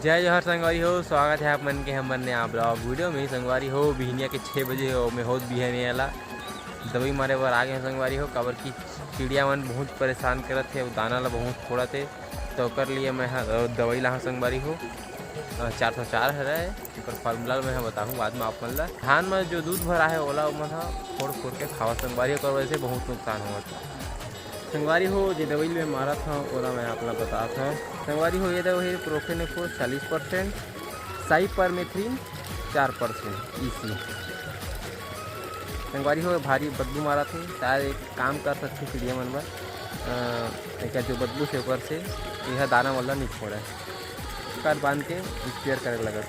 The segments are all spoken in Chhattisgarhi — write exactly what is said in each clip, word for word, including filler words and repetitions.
जय जोहार संगवारी हो, स्वागत है आप मन के हमर नया ब्लॉग वीडियो में। संगवारी हो, बिहनिया के छः बजे हो, मैं होत बिहनिया ला दवाई मारे बर आ गए हैं संगवारी हो, काबर कि चिड़िया मन बहुत परेशान करत हे, दाना ला बहुत फोड़त हे, तो ओकर लिए मैं ह दवाई लाहूँ संगवारी हो। चार सौ चार हरे, ओकर फॉर्मूला मैं ह बताहूँ बाद में आप मन ला। धान में जो दूध भरा है ओला मन ह फोड़ फोड़ के खावा संगवारी, ओकर वजह से बहुत नुकसान होवत हे। संगवारी हो, जे दवाई मैं मारत हूँ ओला मैं आप ला बतात हूँ। संगवारी हो, ये दवाई प्रोफेनोफोस चालीस परसेंट, साइपरमेथ्रिन चार परसेंट ईसी। संगवारी हो, भारी बदबू मारत हे, शायद एक काम कर सकथे चिड़िया मन बर। अ, एकर जो बदबू से ओकर से यह दाना वाला नहीं फोड़े। कर बांध के स्प्रे करे लगत।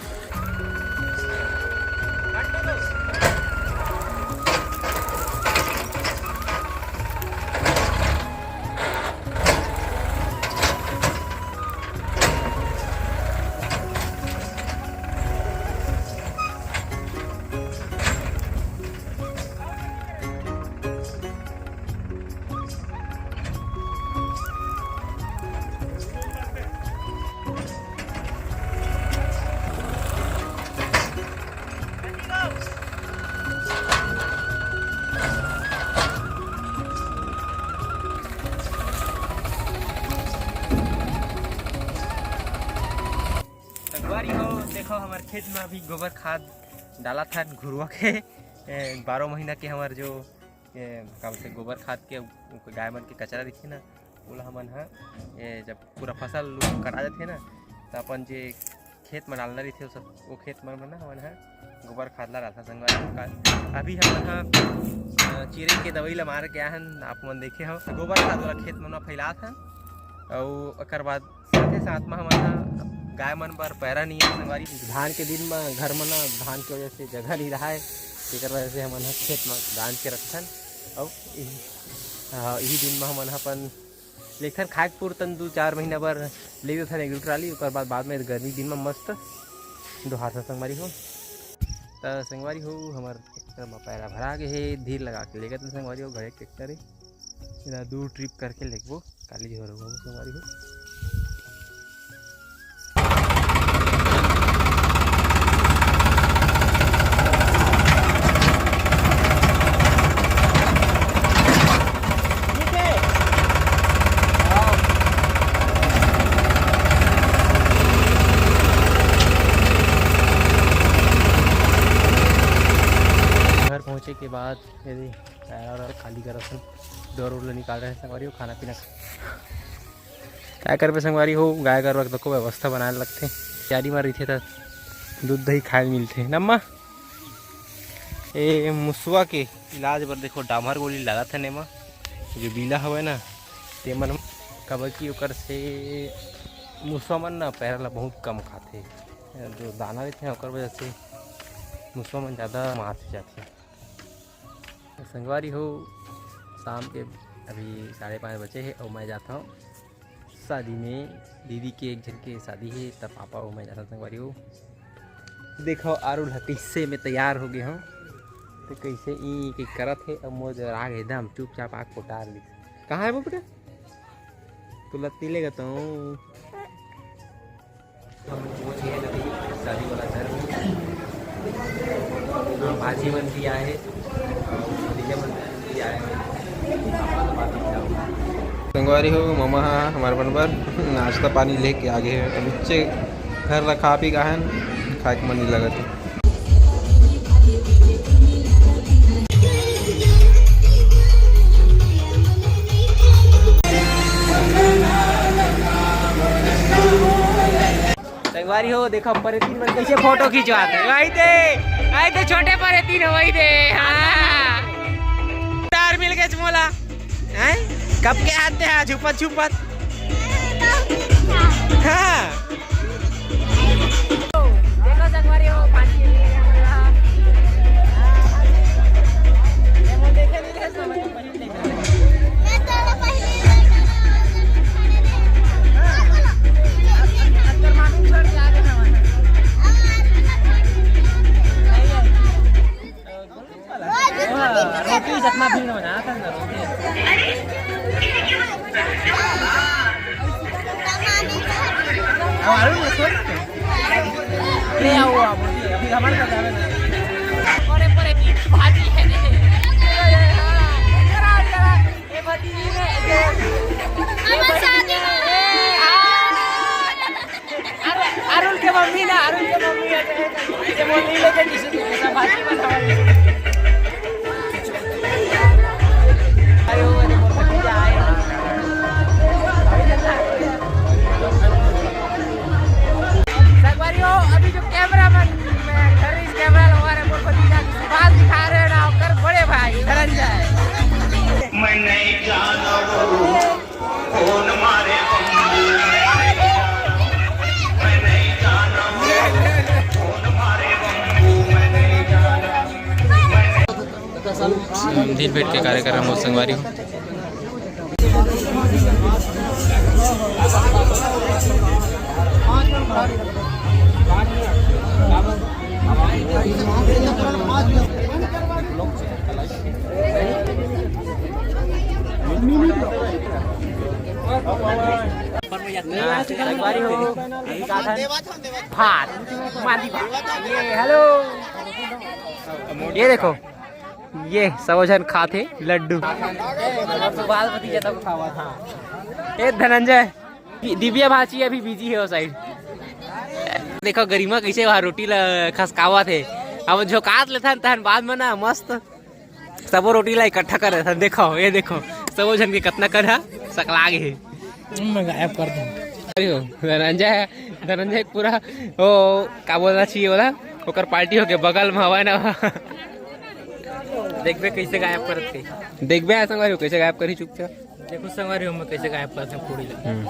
संगवारी हो, देखो हमर खेत में अभी गोबर खाद डाला था घुरुआ के, ए, बारह महीना के हमर जो, ए, का बोलते, गोबर खाद के, गाय मन के कचरा दिखे ना, ओला हमन ह, ए, जब पूरा फसल कटा जाथे ना, त अपन जे खेत में डालना रहिथे, वो सब, वो खेत मन में ना हमन ह गोबर खाद ला डालथन संगवारी हो। का-, अभी हमन ह, अ, चिरई के दवाई ला मार के आए हन, आप मन देखे हो, गोबर खाद वाला खेत मन में फैलात हन, अउ ओकर बाद साथे साथ म हमन ह गाय मन बर पैरा नियन संगवारी। धान के दिन म घर म न धान के वजह से जगह नहीं रहाय, तेकर वजह से हमन ह खेत म गांज के रखथन। अउ इही, अ, इही दिन म हमन ह अपन लेथन खाए के पुरतन दू चार महीना बर ले लेथन एक दू ट्राली, ओकर बाद, बाद में गर्मी दिन म मस्त डोहारथन संगवारी हो। त संगवारी हो, हमर ट्रैक्टर म पैरा भरा गे हे, धीर लगा के लेगत संगवारी हो, घरे ट्रैक्टर हे। एला दू ट्रिप करके लेगबो, काली झोर होबो संगवारी हो। घर पहुँचे के बाद यदि पैरा वैरा खाली करत हन, डोर उर ले निकाल रहे हैं संगवारी हो, खाना पीना खा-, क्या करबे संगवारी हो, गाय गरवा के तको व्यवस्था बनाए लगथे, तैयारी म रहिथे त दूध दही खाए ल मिलथे ना अम्मा। ए मुसवा के इलाज बर देखो डामर गोली लागत हे नेमा, जो बीला हवय ना तेमन, काबर कि ओकर से मुसवा मन ना पैरा ला बहुत कम खाथे, जो दाना रहिथे ना ओकर वजह से मुसवा मन ज़्यादा मार जाथे। संगवारी हो, शाम के अभी साढ़े पाँच बजे हे अउ मैं जात हूँ शादी में। दीदी के एक झन के शादी हे, त पापा अउ मैं जात हूँ संगवारी हो। देखो आरुल ह कइसे मैं तैयार हो गए हूँ, तो कइसे ई के करत हे। अब मोर जरा आग एकदम चुपचाप आग पोटार ली। कहाँ है वो बेटा? तू लत्ती लेगा तो हम पहुंच गए अभी शादी वाला घर में। हाँ, भाजी मन भी आए हैं, भतीजा मन भी आए हैं। संगवारी हो, ममा हा हमारे मन बर नाश्ता पानी लेके आ गए हैं। अब बच्चे घर ला खा पी का है, खाए के मन नहीं लगत है। संगवारी हो, देखो परेतीन मन कैसे फोटो खिंचवात है। वही दे, आई तो छोटे परेतीन हो, वही दे। हाँ, तार मिल गए मोला। हैं? कब के आते हैं छुपत छुपत? हाँ। देखो संगवारी हो, पानी के लिए। रोटी जतना भी ना बना था ना, रोटी। ले आओ आप, अभी हमारे साथ आवे ना। बड़े बड़े भाजी है रे। ये भाजी नहीं है, ये हमारे साथ ही है। अरे, अरुण के मम्मी ना, अरुण के मम्मी है, ये मम्मी लेके किसी को ऐसा भाजी बनावा। अरे, वो वाले मोर भतीजा आए। संगवारी हो, अभी जो कैमरा मैन, मैं घर इस कैमरा लगा रहे, मोर भतीजा के सुभाष दिखा रहे हैं ना, ओकर बड़े भाई धनंजय। मैं नहीं जानव कौन मारे बम्बू, मैं नहीं जानव, मैं नहीं जानव, कौन मारे बम्बू, मैं नहीं जानव। मंदिर भेंट के कार्यक्रम हो संगवारी हो। भात, मांदी भात। ये, हेलो। ये देखो, ये सबो झन खाथे लड्डू। बाल भतीजा तब खावा था। ए धनंजय, दि-, दिव्या भाची अभी बिजी हे वो साइड। देखो गरिमा कइसे वहाँ रोटी ला खसकावत हे। अब झोकात लेथन तहन बाद में ना मस्त सबो रोटी ला इकट्ठा कर देथन। देखो, ये देखो, सबो झन के कतना कर हा सकला गे हे। मैं गायब कर दूं। अरे हो, धनंजय, धनंजय पूरा वो का बोलना चाहिए बोला, ओकर पार्टी होके बगल में हवा ना। देखबे कैसे गायब करत हे। देखबे ऐसा करियो कैसे गायब करी चुपचाप। देखो संगवारी हो, मैं कैसे गायब करत हूँ पूरी ला। हम्म।